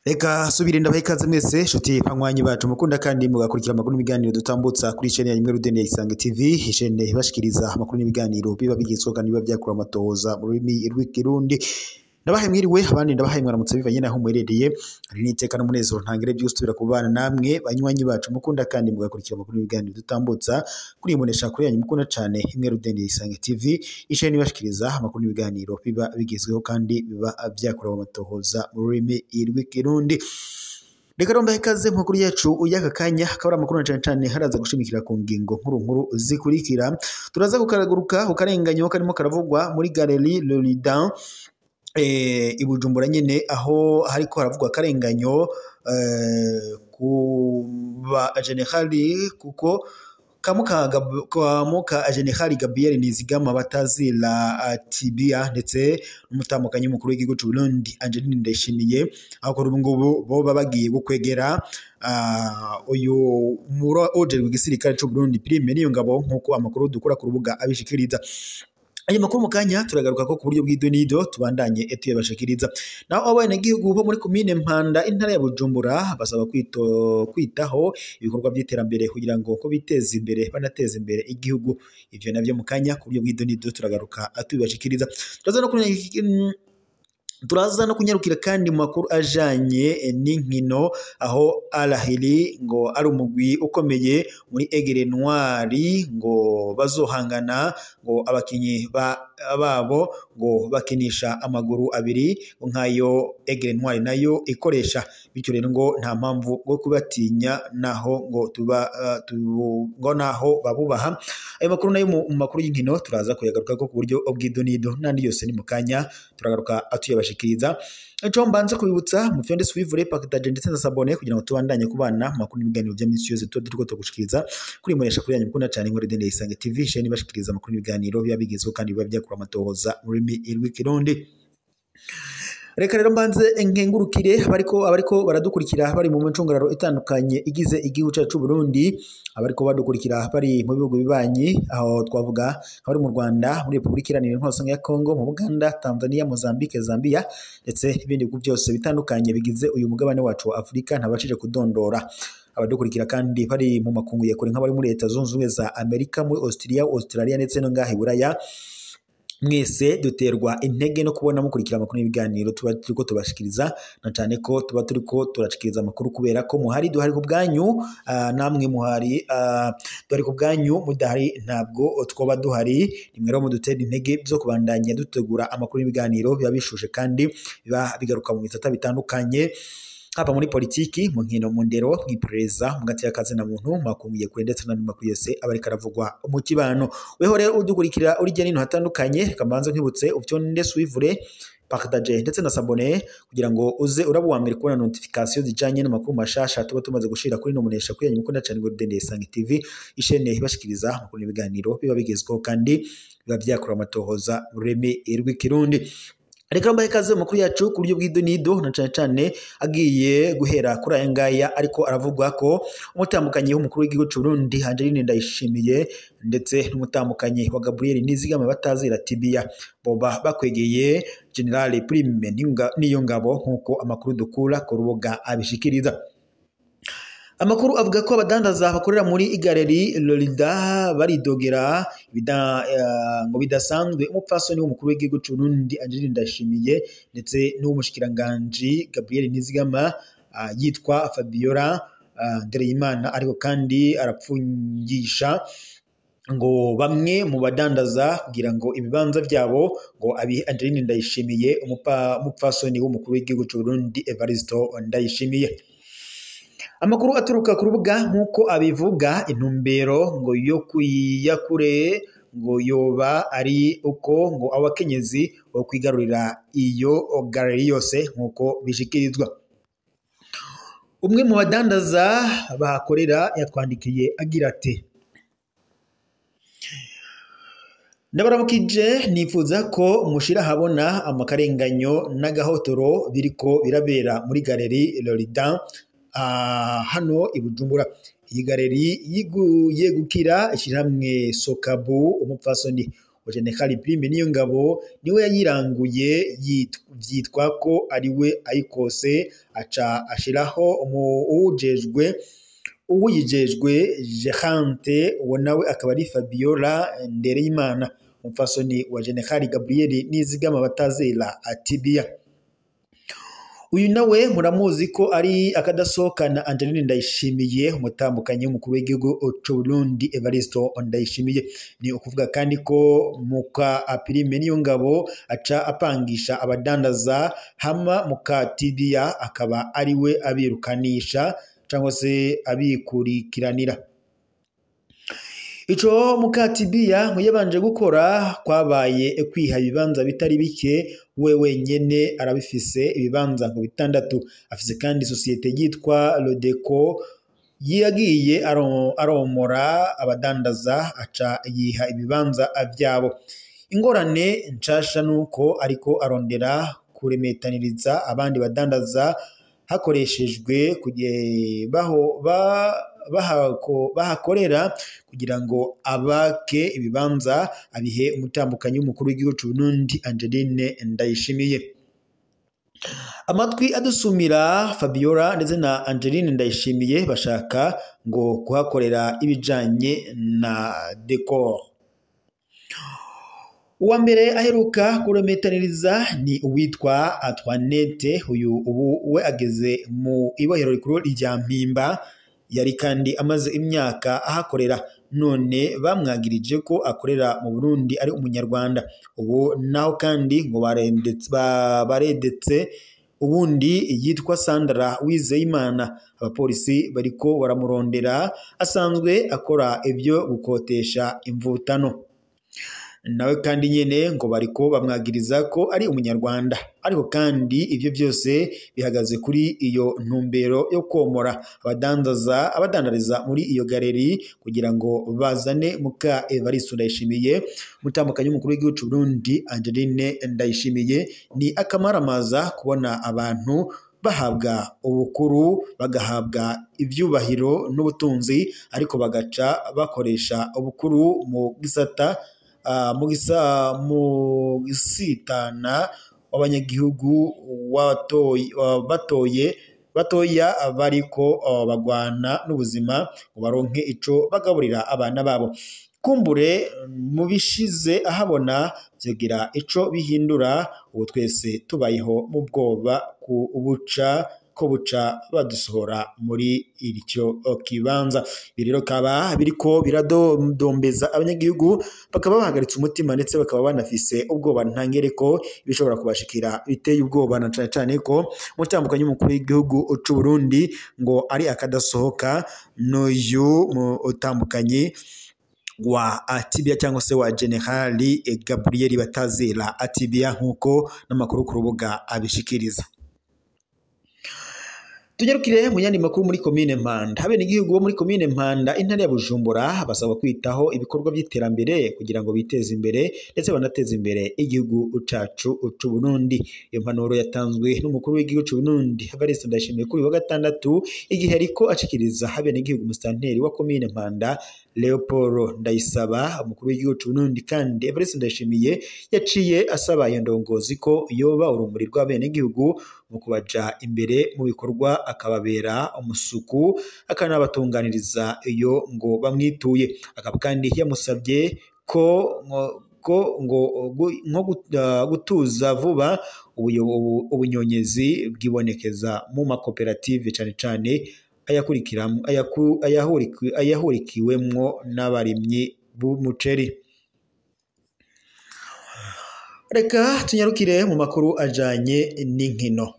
Reka subire ndabaha ikaze mwese nshuti banywanyi bacu mukunda kandi mugakurikira amakuru n'ibiganiro dutambutsa kuri chaîne ya Imwe Rudende ya Isange TV, chaîne ibashikiriza amakuru n'ibiganiro biba bigezweho kandi biba byakura amatohoza mu rurimi rw'Ikirundi. Ndabahaye mwiriwe, abandi ndabahaye mwaramutse bivanye naho muherereye. Hari n'iteka n'umunezero ntangere byose tubira kubana namwe banywanyi bacu mukunda kandi mugakurikira amakuru n'ibiganiro dutambutsa kuri imbonesha kuri yanyu mukunda cane Imwe Rudende ya Isange TV, chaîne ibashikiriza amakuru n'ibiganiro biba bigezweho kandi biba byakura amatohoza mu rurimi rw'Ikirundi. Reka romba ikaze mu makuru yacu y'aka kanya, akaba ari amakuru na cane cane haraza gushimikira ku ngingo nkuru nkuru zikurikira. Turaza gukaraguruka ku karenganyo karimo karavugwa muri Galerie Loridan i Bujumbura nyene, aho hariko haravugwa akarenganyo ku ba generali, kuko kamuka generali Gabriel Nizigama batazira Tibia ndetse n'umutamukanyi mukuru w'igihugu c'u Burundi Angeline Ndayishimiye, aho kuri ubu ngubu boba bagiye gukwegera uyu muro ojejwe igisirikare c'u Burundi Prime Niyongabo, nk'uko amakuru dukura ku rubuga abishikiriza. Ayo makuru mu kanya turagaruka ko ku buryo bw'idonido tubandanye tuyabashikiriza. Naho abenegihugu bo muri komine Mpanda, intara ya Bujumbura, basaba kwitaho ibikorwa by'iterambere kugira ngo ko biteze imbere banateze imbere igihugu. Ivyo navyo mu kanya ku buryo bw'idonido turagaruka tubibashikiriza. Turaza no kunyarukira kandi mu makuru ajanye n'inkino, aho Al Ahly ngo ari umugwi ukomeye muri Aigle Noir, ngo bazohangana, ngo abakinyi babo ngo bakinisha amaguru abiri nk'ayo Aigle Noir nayo ikoresha, bityo rero ngo nta mpamvu ngo kubatinya naho ngo tuba ngo naho babubaha. Ayo makuru nayo mu makuru y'inkino turaza kuyagaruka ko ku buryo bw'idonido n'andi yose ni mu kanya turagaruka atuyabashikiriza. Ico mbanze kubibutsa, mufyonde suivre, partage ndetse na s'abonner kugira ngo tubandanye kubana mu makuru n'ibiganiro bya minsi yose tuba turiko tugushikiriza kuri imbonesha kuri yanyu mukunda cane Inkuru Rudende ya Isange TV, chaîne ibashikiriza amakuru n'ibiganiro biba bigezweho kandi biba byakura amatohoza mu rurimi rw'Ikirundi. Reka rero mbanze nkengurukire abariko baradukurikira bari mu micungararo itandukanye igize igihugu cacu c'u Burundi, abariko badukurikira bari mu bihugu bibanyi, aho twavuga abari mu Rwanda, muri Republika Iharanira Intwaro ya Kongo, mu Buganda, Tanzania, Mozambique, Zambia ndetse n'ibindi bihugu byose bitandukanye bigize uyu mugabane wacu wa Afurika ntabashije kudondora. Abadukurikira kandi bari mu makungu ya kure nk'abari muri Leta Zunze Ubumwe za Amerika, muri Australia ndetse no ngaha i Buraya, mwese duterwa intege no kubona mukurikira amakuru n'ibiganiro tuba turiko tubashikiriza, na cane ko tuba turiko turashikiriza amakuru kubera ko muhari, duhari ku bwanyu, namwe muhari, duhari ku bwanyu, mudahari ntabwo twoba duhari. Nimwe rero mudutera intege zo kubandanya dutegura amakuru n'ibiganiro biba bishushe kandi biba bigaruka mu bisata bitandukanye, haba muri politiki, mu nkino, mu ndero, mw'iperereza, mu gati y'akazi na muntu, makungu kure ndetse n'andi makuru yose aba ariko aravugwa mu kibano. Weho rero udukurikira uri hirya no hino hatandukanye, reka mbanze nkwibutse ufyonde suivre, partage ndetse na s'abonner kugira ngo uze uraba uwa mbere kubona notification zijanye n'amakuru mashasha tuba tumaze gushira kuri ino mbonesha kuri yanyu mukunda cane Inkuru Rudende ya Isange TV, ishene ibashikiriza amakuru n'ibiganiro biba bigezweho kandi biba byakura amatohoza mu rurimi rw'Ikirundi. Reka mbahe ikaze mu makuru yacu ku buryo bw'idonido, na cane cane agiye guhera kuri aya ngaya ariko aravugwa ko umutambukanyi w'umukuru w'igihugu c'u Burundi Angeline Ndayishimiye ndetse n'umutambukanyi wa Gabriel Nizigama batazira Tibia boba bakwegeye General Prime Niyongabo, nk'uko amakuru dukura ku rubuga abishikiriza. Amakuru avuga ko abadandaza bakorera muri Galerie Lorida baridogera ngo bidasanzwe umupfasoni w'umukuru w'igihugu c'u Burundi Angeline Ndayishimiye ndetse n'uw'umushikiranganji Gabriel Nizigama yitwa Fabiola Ndereyimana, ariko kandi arapfungisha ngo bamwe mu badandaza kugira ngo ibibanza byabo ngo abihe Angeline Ndayishimiye, umupfasoni w'umukuru w'igihugu c'u Burundi Evaristo Ndayishimiye. Amakuru aturuka ku rubuga nk'uko abivuga, intumbero ngo yo kuyakure ngo yoba ari uko ngo abakenyezi bo kwigarurira iyo galerie yose nk'uko bishikirizwa. Umwe mu badandaza bahakorera yatwandikiye agira ati: "Ndabaramukije, nifuza ko mushira ahabona amakarenganyo n'agahotoro biriko birabera muri Galerie Loridan hano i Bujumbura. Iyi galeri yegukira ishyirahamwe Sokabu. Umupfasoni wa General Prime Niyongabo niwe yayiranguye, vyitwa ko ari we ayikose, aca ashiraho uwuyijejwe Gerante, uwo nawe akaba ari Fabiola Ndereyimana, umupfasoni wa General Gabriel Nizigama batazera Atibia. Uyu nawe muramuzi ko ari akadasohokana Angeline Ndayishimiye, umutambukanyi w'umukuru w'igihugu c'u Burundi Evaristo Ndayishimiye. Ni ukuvuga kandi ko muka Prime Niyongabo aca apangisha abadandaza, hama muka Tibia akaba ari we abirukanisha cyangwa se abikurikiranira. Ico Mukatibia ngo yabanje gukora kwabaye kwiha ibibanza bitari bike, we wenyene arabifise ibibanza ngo 6. Afise kandi sosiyete yitwa Lodeco yagiye aromora abadandaza, aca yiha ibibanza vyabo. Ingorane nshasha nuko ariko arondera kuremetaniriza abandi badandaza hakoreshejwe bahakorera kugira ngo abake ibibanza abihe umutambukanyi w'umukuru w'igihugu c'u Burundi Angeline Ndayishimiye. Amatwi adusumira Fabiola ndetse na Angeline Ndayishimiye bashaka ngo kuhakorera ibijanye na decor. Uwa mbere aheruka kuremetaniriza ni uwitwa Antoinette. Uyu ubu we ageze mu ibohero rikuru rya Mpimba, yari kandi amaze imyaka ahakorera, none bamwagirije ko akorera mu Burundi ari umunyarwanda. Ubu naho kandi ngo baredetse ubundi yitwa Sandra Wizeyimana, abapolisi bariko baramurondera, asanzwe akora ibyo gukotesha imvutano. Nawe kandi nyene ngo bariko bamwagiriza ko ari umunyarwanda. Ariko kandi ivyo byose bihagaze kuri iyo ntumbero yo komora abadandaza abadandariza muri iyo galeri kugira ngo bazane muka Evaristo Ndayishimiye, umutambukanyi w'umukuru w'igihugu c'u Burundi Angeline Ndayishimiye. Ni akamaramaza kubona abantu bahabwa ubukuru, bagahabwa ivyubahiro n'ubutunzi, ariko bagaca bakoresha ubukuru mu gisata mu gisitana w'abanyagihugu batoye batoya bariko bagwana n'ubuzima ngo baronke ico bagaburira abana babo. Kumbure mubishize ahabona vyogira ico bihindura. Ubu twese tubayeho mu bwoba ku buca ko buca badusohora muri iryo kibanza. Ibi rero kaba biriko biradombeza abanyagihugu, bakaba bahagaritse umutima ndetse bakaba banafise ubwoba ntangereko bishobora kubashikira biteye ubwoba, na cane cane ko umutambukanyi w'umukuru w'igihugu c'u Burundi ngo ari akadasohoka n'uyu mutambukanyi wa Atibia cyangwa se wa General Gabriel Batazira Atibia, nkuko n'amakuru ku rubuga abishikiriza. Tunyarukire mu yandi makuru muri komine Mpanda. Abenegihugu bo muri komine Mpanda intara ya Bujumbura basabwa kwitaho ibikorwa by'iterambere kugira ngo biteze imbere ndetse banateze imbere igihugu cacu c'u Burundi. Iyo mpanuro yatanzwe n'umukuru w'igihugu c'u Burundi Evariste Ndayishimiye kuri wa gatandatu, igihe ariko ashikiriza abenegihugu umusitanteri wa komine Mpanda Leopold Ndayisaba. Umukuru w'igihugu c'u Burundi kandi Evariste Ndayishimiye yaciye asaba iyo ndongozi ko yoba urumuri rw'abenegihugu mu kubaja imbere mu bikorwa, akababera umusuku, akanabatunganiriza iyo ngo bamwituye. Akaba kandi yamusabye ko ngo gutuza vuba ubunyonyezi bwibonekeza mu makoperative, cane cane ayahurikiwemwo n'abarimyi b'umuceri. Reka tunyarukire mu makuru ajanye n'inkino.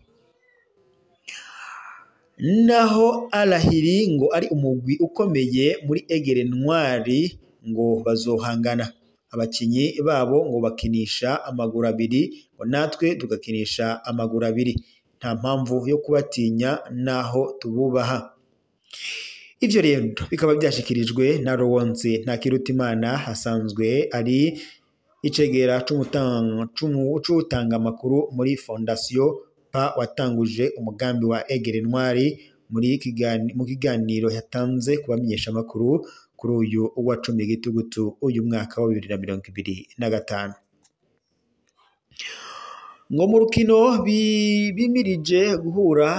Naho Al-Ahli ngo ari umugwi ukomeye muri Egere Ntwari ngo bazohangana, abakinyi babo ngo bakinisha amaguru abiri, ngo natwe tugakinisha amaguru abiri, nta mpamvu yo kubatinya naho tububaha. Ivyo rero bikaba byashikirijwe na Rowonzi Ntakirutimana, asanzwe ari icegera c'utanga amakuru muri Fondation Pa watanguje umugambi wa Egere Ntwari muri mu kiganiro yatanze kubamenyesha makuru kuri uyu wa 10 Gitugutu uyu mwaka wa 2025. Ngo mu rukino bimirije guhura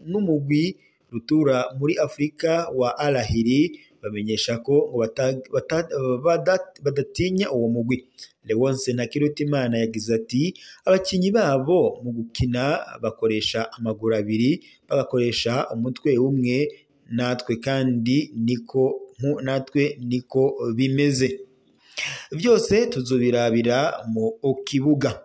n'umugwi rutura muri Afrika wa Al Ahly, bamenyesha ko ngo badatinya uwo mugwi. Leonce Ntakirutimana yagize ati abakinyi babo mu gukina bakoresha amaguru abiri, bagakoresha umutwe umwe, natwe kandi niko bimeze, byose tuzobirabira mu kibuga.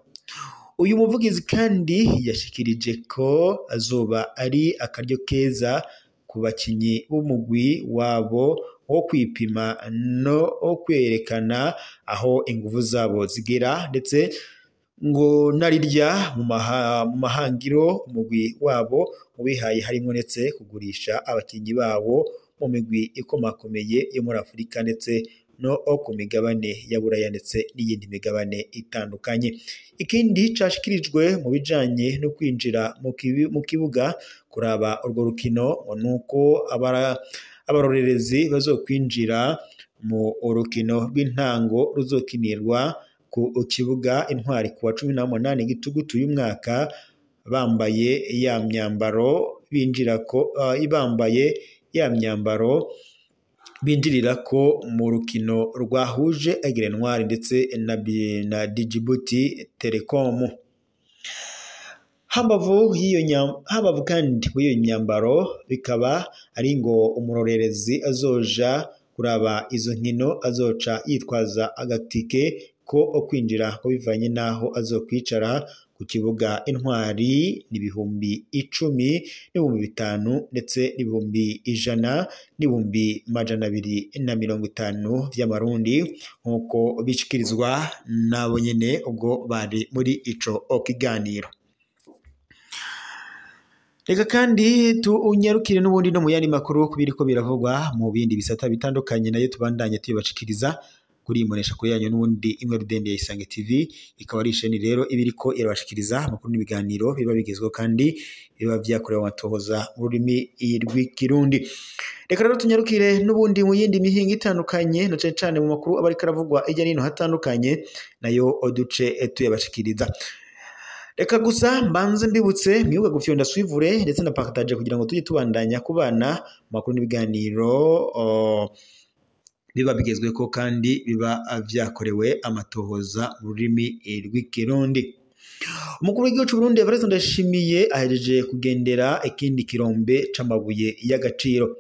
Uyu muvugizi kandi yashikirije ko azoba ari akaryo keza ku bakinyi b'umugwi wabo wo kwipima no kwerekana aho inguvu zabo zigera, ndetse ngo narirya mu mahangiro umugwi wabo ubihaye harimo ndetse kugurisha abakinyi babo mu migwi ikomakomeye yo muri Afurika ndetse no ku migabane ya Buraya ndetse n'iyindi migabane itandukanye. Ikindi cashikirijwe mu bijanye no kwinjira mu kibuga kuraba urwo rukino nuko abarorerezi bazokwinjira mu rukino rw'intango ruzokinirwa ku kibuga Intwari kuwa 18 Gitugutu uyu mwaka, bambaye ya myambaro binjirako ibambaye ya myambaro binjirira ko mu rukino rwahuje Aigle Noir ndetse na Djibouti Telecom. Hambavu kandi w'iyo myambaro bikaba ari ngo umurorerezi azoja kuraba izo nkino azoca yitwaza agatike ko kwinjira ko bivanye naho azokwicara ku kibuga Intwari ni 10,000 n'5,000 ndetse n'100,000 n'250,000 vy'amarundi, nkuko bishikirizwa nabo nyene ubwo bari muri ico kiganiro. Reka kandi tunyarukire n'ubundi no mu yandi makuru kubiriko biravugwa mu bindi bisata bitandukanye nayo tubandanye tuyibashikiriza kuri imonesha kuri yanyu n'ubundi imwe rudende ya Isange TV, ikaba ari isheni rero ibiriko irabashikiriza amakuru n'ibiganiro biba bigezweho kandi biba vyakorewe amatohoza mu rurimi rw'ikirundi. Reka rero tunyarukire n'ubundi mu yindi mihinga itandukanye na cane cane mu makuru aba ariko aravugwa hirya no hino hatandukanye nayo oduce tuyabashikiriza. Reka gusa mbanze mbibutse mwibuke gufyonda suivre ndetse na partage kugira ngo tujye tubandanya kubana mu makuru n'ibiganiro biba bigezweko kandi biba vyakorewe amatohoza mu rurimi rw'ikirundi. Umukuru w'igihugu c'u Burundi Evariste Ndayishimiye ahejeje kugendera ikindi kirombe c'amabuye y'agaciro.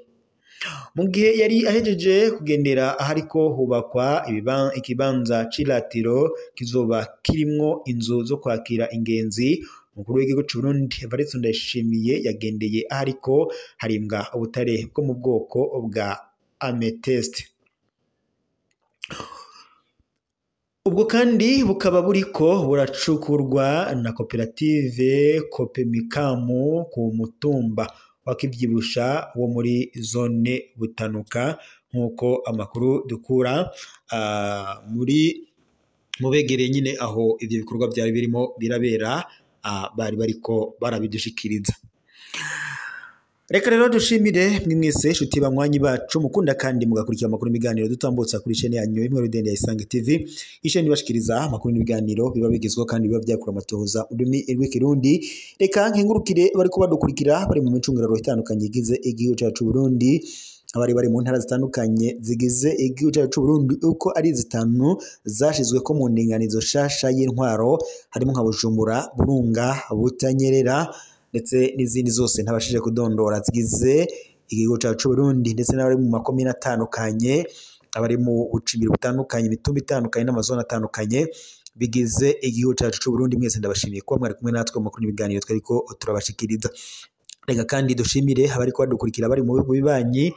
Mu gihe yari ahejeje kugendera ahariko hubakwa ikibanza c'iratiro kizoba kirimwo inzu zo kwakira ingenzi, umukuru w'igihugu c'u Burundi Evariste Ndayishimiye yagendeye ahariko harimbwa ubutare bwo mu bwoko bwa amethyst. Ubwo kandi bukaba buriko buracukurwa na koperative Kopemikamu ku mutumba wa Kivyibusha wo muri zone Butanuka, nkuko amakuru dukura muri mubegereye nyine aho ivyo bikorwa byari birimo birabera bari bariko barabidushikiriza. Reka rero dushimire mwese shuti banywanyi bacu mukunda kandi mugakurikira amakuru n'ibiganiro dutambutsa kuri chaîne yanyu imwe rudende ya Isange TV, isheni bashikiriza amakuru n'ibiganiro biba bigezweho kandi biba byakura amatohoza ururimi rw'ikirundi. Reka nkengurukire bariko badukurikira bari mu micungararo itandukanye igize igihugu cyacu Burundi, abari bari mu ntara zitandukanye zigize igihugu cyacu Burundi uko ari zitanu zashizwe ko mu ndinganizo shasha y'intwaro, harimo nka Bujumbura, Burunga, Butanyerera ndetse n'izindi zose ntabashije kudondora zigize igihugu cyacu Burundi, ndetse n'abari mu makomine atandukanye, abari mu bucimbiri butandukanye, imitumba itandukanye n'amazone atandukanye bigize igihugu cyacu Burundi. Mwese ndabashimiye kuba mwari kumwe natwe mu makuru n'ibiganiro twariko turabashikiriza. Reka kandi dushimire abari kubadukurikira bari mu bihugu bibanyi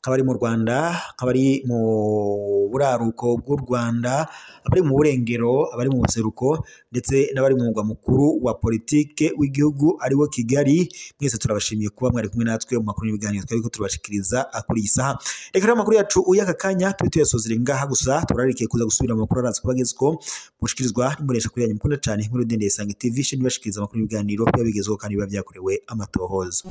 nk'abari mu Rwanda, nk'abari mu buraruko bw'u Rwanda, abari mu burengero, abari mu buseruko ndetse n'abari mu mugwa mukuru wa politike w'igihugu ari wo Kigali. Mwese turabashimiye kuba mwari kumwe natwe mu makuru n'ibiganiro twariko turabashikiriza kuri iyi saha. Reka rero amakuru yacu uyaka kanya tube tuyasozera ngaha, gusa turarikiye kuza gusubira mu makuru araza kubagezko mushikirizwa n'imbonesha kuri yanyu mukunda cyane nkuru ndende Isange TV, ishimwe bashikiriza amakuru n'ibiganiro biba bigezweho kandi biba byakorewe amatohoza.